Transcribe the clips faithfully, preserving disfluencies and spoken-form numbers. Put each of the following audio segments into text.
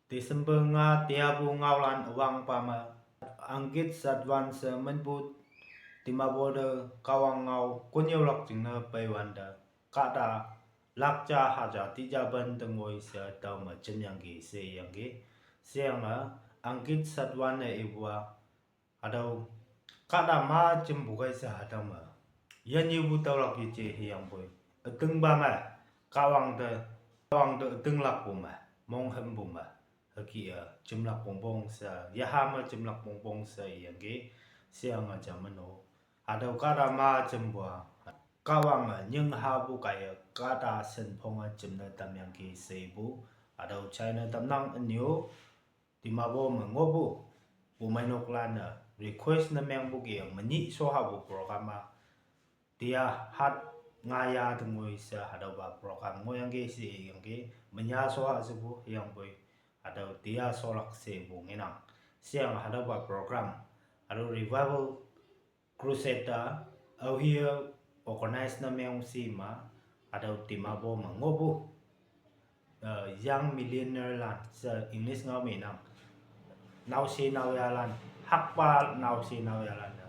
December nga tiapu ngaolan üwangpa me, Ankit Satwan she minpu Dimapur te Kahwang ngao konyaolak jingne peiwante, kahta lakja haja tija pen tengoi she tüome jemyangki she iyangki. Sheyange Ankit Satwan-e ipu-a, hatüo kahta ma jempu kei she hatüo me yanyepu taolak yeje hüyangpoi, ütingpa me, Kahwang te, Kahwang te ütinglakpu me, monghümpu me, hüke-e jemlak pongpong she, yaha me jemlak pongpong she iyangki. Sheyange ja meno, hatüo kahta ma jempu-a, Kahwange nying hapu kaiye kahta shinphonge jemne tamyangki shepu, hatüo china tamnang. Ünyo Dimapur me ngohpu bumeinoklan-e request ne mengpu ke menyih shohapu program-a, tiya hat ngaya tengoi she hatüopa program ngohyangki she iyangki. Menyih shoha shepu hüyangpoi, hatüo tiya sholak shepu ngenang. Sheyange hatüopa program, hatüo revival crusade-a, aohe organize ne meng shi ma, hatüo Dimapur me ngohpu, eh, young millionaire lan she English ngao me nang, naoshe naoyalan, hakpa naoshe naoyalan-e,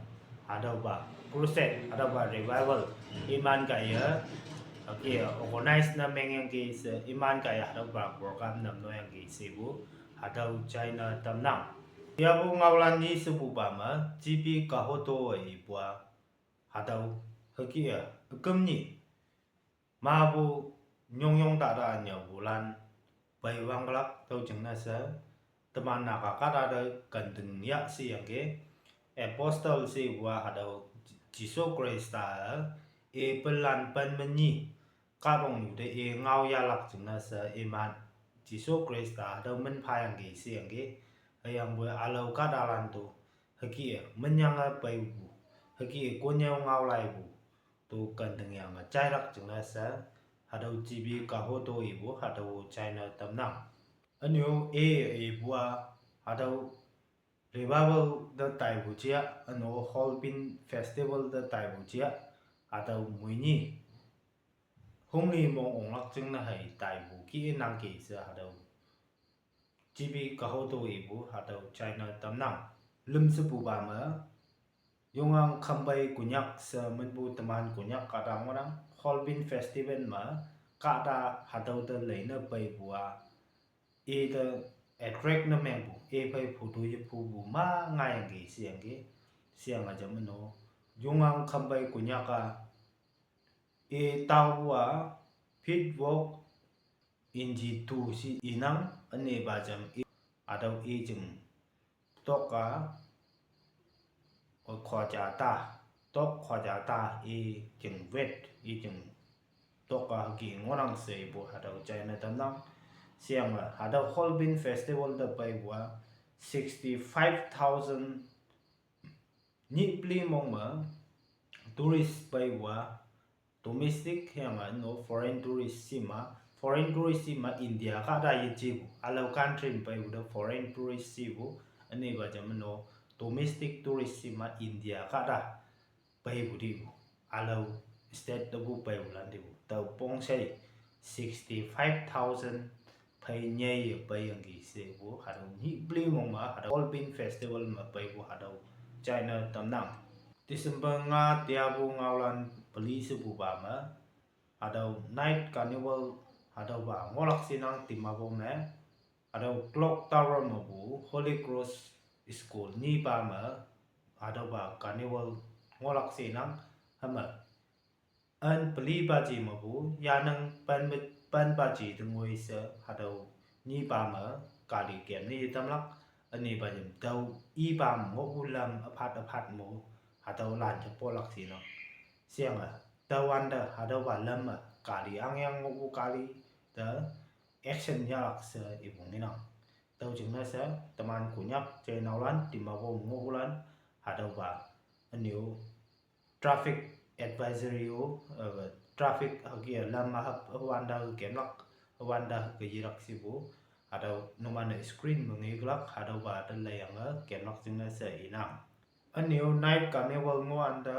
hatüopa crusade, hatüopa revival, iman kaiye, hüke organize ne mengyangki she iman kaiye hatüopa program nam noyangki shepu, hatüo china tamnang. Tiapu ngaolan nyi shepupa me, G P Kahoto-e ipu-a, hatüo hüke-e, üküm nyih mapu nyongyong tata nyaopulan peiwanglak tüo jingne she, teman Naga kahta te kenting yah sheyangki. Apostle shepu-a hatüo Jesu Khrista-e, i penlan pen menyih kahtoknyu te i ngao yahlak jingne she iman Jesu Khrista hatüo min phayangki sheyangki. Hüyangpoi ülao kahtalan to, hüke-e minyange peipu, hüke-e konyao ngao laipu, to kenting yange jailak jingne she, hatüo G P Kahoto ipu hatüo china tamnang. Ünyo-e ipu-a, hatüo revival te taipu ja, üno Hornbill Festival te taipu ja, hatüo moini hongli mong onglak jingne hei taipu ki nangki she hatüo G P Kahoto ipu hatüo china tamnang. Lüm shepupa me, Yongang Khampei Konyak she minpu teman Konyak kahta ngohnang, Hornbill Festival me, kahta hatüo te leine peipu-a, ite attract ne mengpu, i phei photo yephupu ma ngaiyangki sheyangki. Sheyange ja meno, Yongang Khampei Konyak-a, i taopu-a, feet walk, inch two she inang, ünepa jam i, hatüo i jing tok-a, khoja ta, tok khoja ta i jing weight, i jing tok-a hüke ngohnang she ipu hatüo china tamnang. Sheyange hatüo Hornbill Festival te peipu-a, sixty-five thousand nyih peli mong me tourist peipu-a, domestic hüyange no foreign tourist shima, foreign tourist shima India kahta yejepu, ülao country me peipu te foreign tourist shepu, ünepa jam no domestic tourist shima India kahta peipu tipu, ülao state tepu peipulan tipu, tao pongshei sixty-five thousand phei nyeiye peiyangki shepu, hatüo nyih peli mong me hatüo Hornbill Festival me peipu hatüo china tamnang. December nga tiapu ngaolan peli shepupa me, hatüo night carnival, hatüopa ngohlak shinang Dimapur me, hatüo Clock Tower mepu Holy Cross School nyipa me, hatüopa carnival ngohlak shinang, hüme, ün peli baji mepu yanang pen, pen baji tengoi she hatüo nyipa me kali kem ne yetamlak, ünepa jam tüo ipa me ngohpu lam üphat üphat mo, hatüolan jepohlak shinang. Sheyange, tüowante hatüopa lam me kali angyang ngohpu kali te action yahlak she ipu ngenang. Tüo jingne she, teman Konyak jeinaolan, Dimapur me ngohpulan, hatüopa, ünyo, traffic advisory-o, eh, traffic hüke lam me hap wante kemlak, wante hüke yelak shepu, hatüo numan-e screen me ngeklak, hatüopa te leiyange kemlak jingne she inang. Ünyo night carnival ngohwante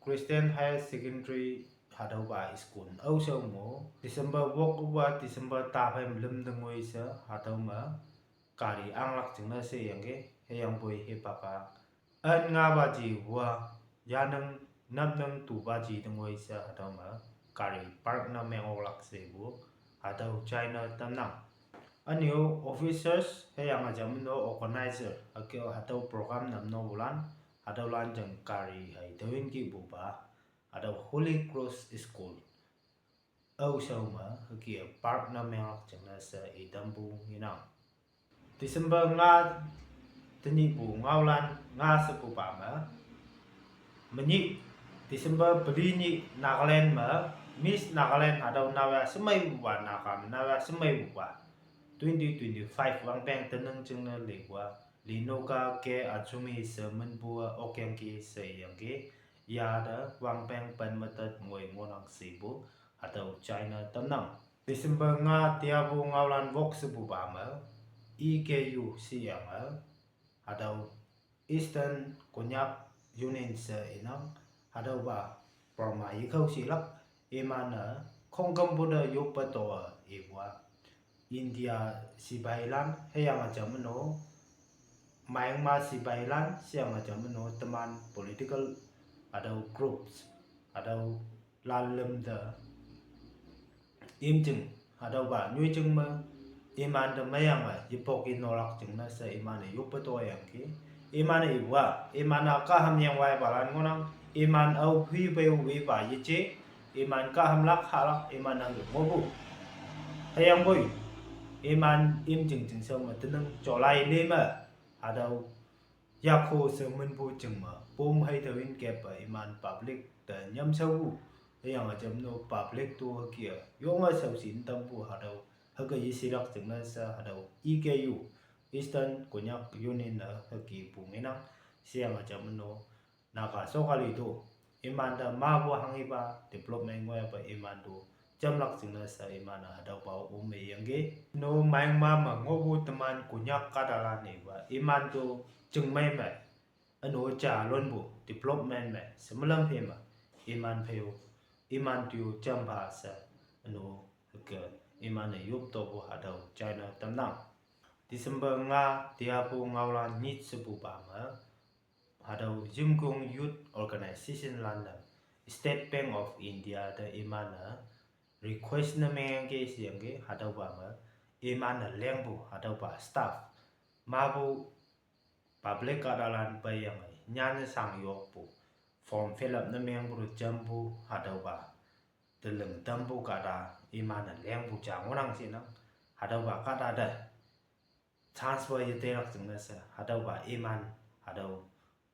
Christian Higher Secondary hatüopa school aoshao mo December wok-a December ta phei me lüm tengoi she hatüo me gari anglak jingne she iyangki, hüyangpoi hipak a, ün nga baji wa, yanang namnang tu baji tengoi she hatüo me, gari park ne meng oklak shepu, hatüo china tamnang. Ünyu officers hüyange jam no organizer, hüke hatüo program nam nopulan, hatüolan jang gari hei tüoyinkipupa, hatüo Holy Cross School aoshao me hüke park ne menglak jingne she itampu ngenang. December nga tenyihpu ngaolan nga shepupa me, menyih December peli nyih Nagaland me, Miss Nagaland hatüo naoya shemeipupa, Naga me naoya shemeipupa, twenty twenty-five wangpeng tenang jingne lipu a, Linoka K Azumi she minpu a okyangki she iyangki, ya te wangpeng pen metet ngoi ngohnang shepu, hatüo china tamnang. December nga tiapu ngaolan wok shepupa me, E K U sheyange, hatüo Eastern Konyak Union she inang, hatüopa Burma yekao shilak, iman-e khongkümpu te yoppe to-e ipu a, India sipailan hüyange jam no, Myanmar sipailan sheyange jam no teman political hatüo groups, hatüo lan lüm te imjing, hatüopa nyoijing me, iman te meyange yepok inolak jingne she iman-e yoppe toyangki. Iman-e ipu a, iman-a kaham yangwaipalan ngohnang, iman ao phi pei wipa yeje, iman kahamlak hahlak iman hangke ngohpu. Hüyangpoi, iman imjing jingshao me tenang July le me, hatüo yakho she minpu jing me, pom hei tüoyin keppe iman public te nyamshaopu. Hüyange jam no public to hüke a, yonge shaoshin tampu hatüo, hüke yeshilak jingne she hatüo E K U, Eastern Konyak Union-e hükepu ngenang, sheyange jam no, Naga sokali to, iman te mapu hanghipa development ngoipa iman to, jamlak jingne she iman-e hatüopa-o ome yangki. No Myanmar me ngohpu teman Konyak kahtalan-e pa, iman to chingmei me, üno ja lonpu development me, shemelam phe me, iman phei-o, iman tu jampha she, üno hüke, iman-e yop topu hatüo china tamnang. December nga tiapu ngaolan nyit shepupa me, hatüo Yimkhiung Youth Organization lan-e, State Bank of India te iman-e request ne mengyangki sheyangki, hatüopa me, iman-e lengpu hatüopa staff, mapu public kahtalan peiyange nyan shang yokpu, form fill up ne mengpu te jampu hatüopa, teling tampu kahta, iman-e lengpu ja ngohnang shinang, hatüopa kahta te transfer yeteilak jingne she, hatüopa iman, hatüo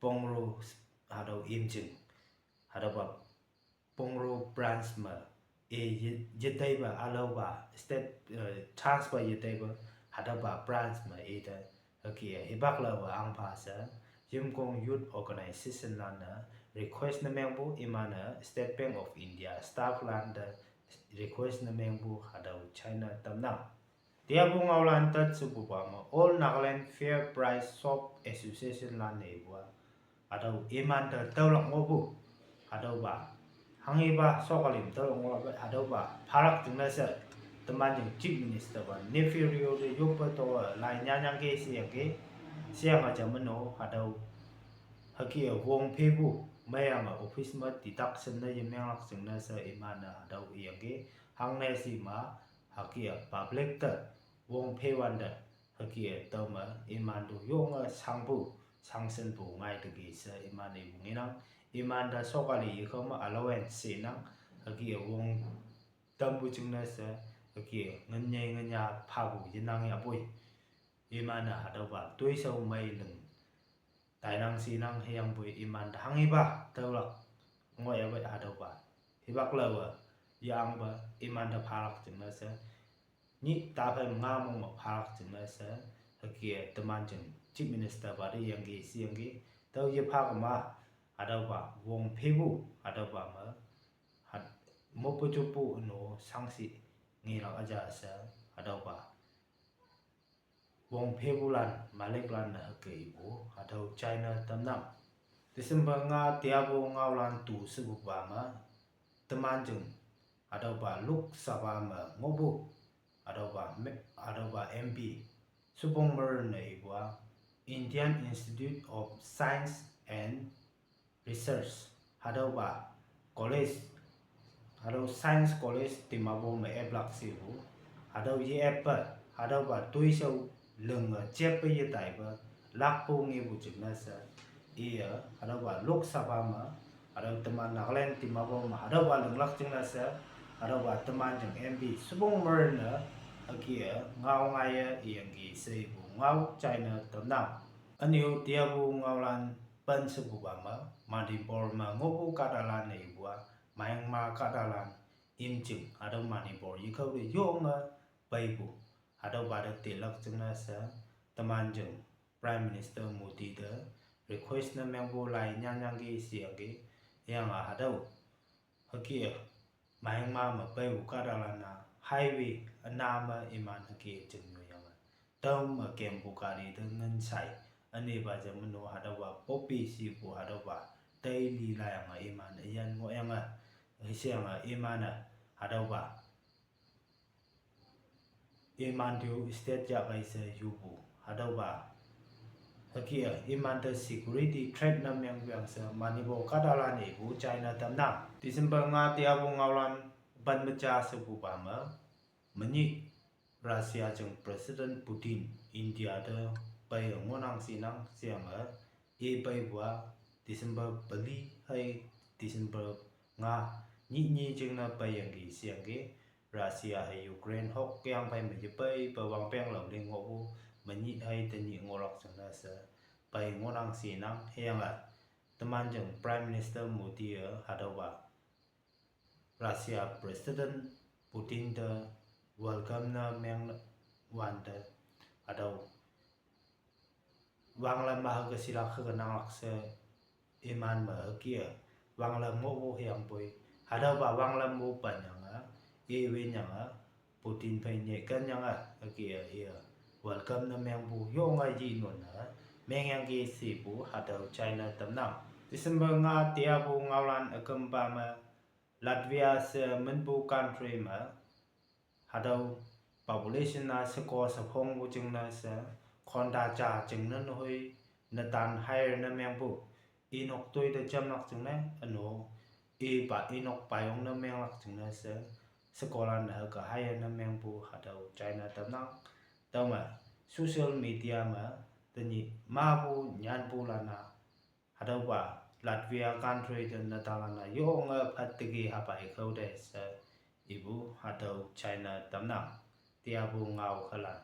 Pungro, hatüo imjing, hatüopa Pungro branch me, e ye, yeteipa ülaopa state, eh, transfer yeteipa, hatüopa branch me ite, hüke hipak laowe ahngpha she, Yimkhiung Youth Organization lan-e request ne mengpu, iman-e State Bank of India staff lan te request ne mengpu hatüo china tamnang. Tiapu ngaolan tat shepupa me, All Nagaland Fair Price Shop Association lan-e ipu a, hatüo iman te tüolak ngohpu, hatüopa, hanghipa sokali me tüolak ngohlak, hatüopa phalak jingne she, teman jing Chief Minister pa Neiphiu Rio te yoppe to-e lai nyanyangki sheyangki, sheyange jam no hatüo, hüke wong phepu, meiyange office me deduction ne yemenglak jingne she iman-e hatüo iyangki, hangne shima, hüke public te, wong phewante, hüke tüome iman to yonge shangpu, shangshenpu ngai teki she iman-e ipu ngenang, iman te sokali yekao me allowance shenang, hüke wong tampu jingne she, hüke ngenye ngenya phapu yenang yapoi. Iman-e hatüopa toishao mei ling tainang shinang hüyangpoi iman te hanghipa tüolak ngohyapei hatüopa. Hipak laowe, yangpe iman te phalak jingne she, nyih taphei nga mong me phalak jingne she, hüke teman jing Chief Minister pa te yangki sheyangki, tüo yepha kema, hatüopa wong phepu, hatüopa me, hat, mopu jupu üno shangshih ngelak üja she, hatüopa wong phepulan, maliklan-e hüke ipu, hatüo china tamnang. December nga tiapu ngaolan tu shepupa me, teman jing, hatüopa Lok Sabha me ngohpu, hatüopa me, hatüopa M P, supong mer ne ibua Indian Institute of Science and Research, hatüopa college, hatüo science college Dimapur me aplak shepu, hatüo ye-ap pe, hatüopa toishao linge jeppe yetaipe, lakpu ngepu jingne she, iye hatüopa Lok Sabha me, hatüo teman Nagaland Dimapur me hatüopa linglak jingne she, hatüopa teman jing M P supong mer ne, hüke-e ngao ngaiye iyangki she ipu ngao china tamnang. Ünyu teapu ngaolan pen shepupa me, Manipur me ngohpu kahtalan-e ipu-a, Myanmar kahtalan imjing hatüo Manipur yekao te yonge peipu, hatüopa te telak jingne she, teman jing Prime Minister Modi te request ne mengpu lai nyanyangki sheyangki, hüyange hatüo hüke-e Myanmar me peipu kahtalan-a highway üna me iman hüke-e jingyoyange, tüome kempu gari te ngin sai, ünepa je meno hatüopa poppy shepu hatüopa, tei li layange iman üyin ngohyange, hüsheyange iman-e, hatüopa iman tu state yahkei she yupu, hatüopa hüke-e iman te security threat ne mengpu yang she Manipur kahtalan-e ipu china tamnang. December nga teapu ngaolan pen me ja shepupa me, menyih Russia jing President Putin India te pei ngohnang shinang sheyange, i peipu-a December peli hei December nga nyih nyi jingne peiyangki sheyangki, Russia hei Ukraine hokyang phei me yepeipe wangpeng lao ling ngohpu, menyih hei tenyih ngohlak jingne she pei ngohnang shinang hüyange, teman jing Prime Minister Modi-e hatüopa Russia President Putin te welcome ne meng wante, hatüo wanglam me hüke shilak hüke nanglak she, iman me hüke-e wanglam ngohpu hüyangpoi, hatüopa wanglam mo panyange, iwinyange, Putin phei nyeken yange hüke-e iye welcome ne mengpu yonge yi nunne mengyangki shepu hatüo china tamnang. December nga teapu ngaolan ükümpa me, Latvia she minpu country me, hatüo population-a sheko shephongpu jingne she, khonta ja jingne nehoi, netan hire ne mengpu, inok toi te jamlak jingne, üno, ipa inok payong ne menglak jingne she, shekolan-e hüke hire ne mengpu hatüo china tamnang. Tüome, social media me, tenyih mapu nyanpulan-a, hatüopa Latvia country te netanlan-a yonge phatteki hapai khao te she, ipu hatüo china tamnang. Teapu ngao khalan.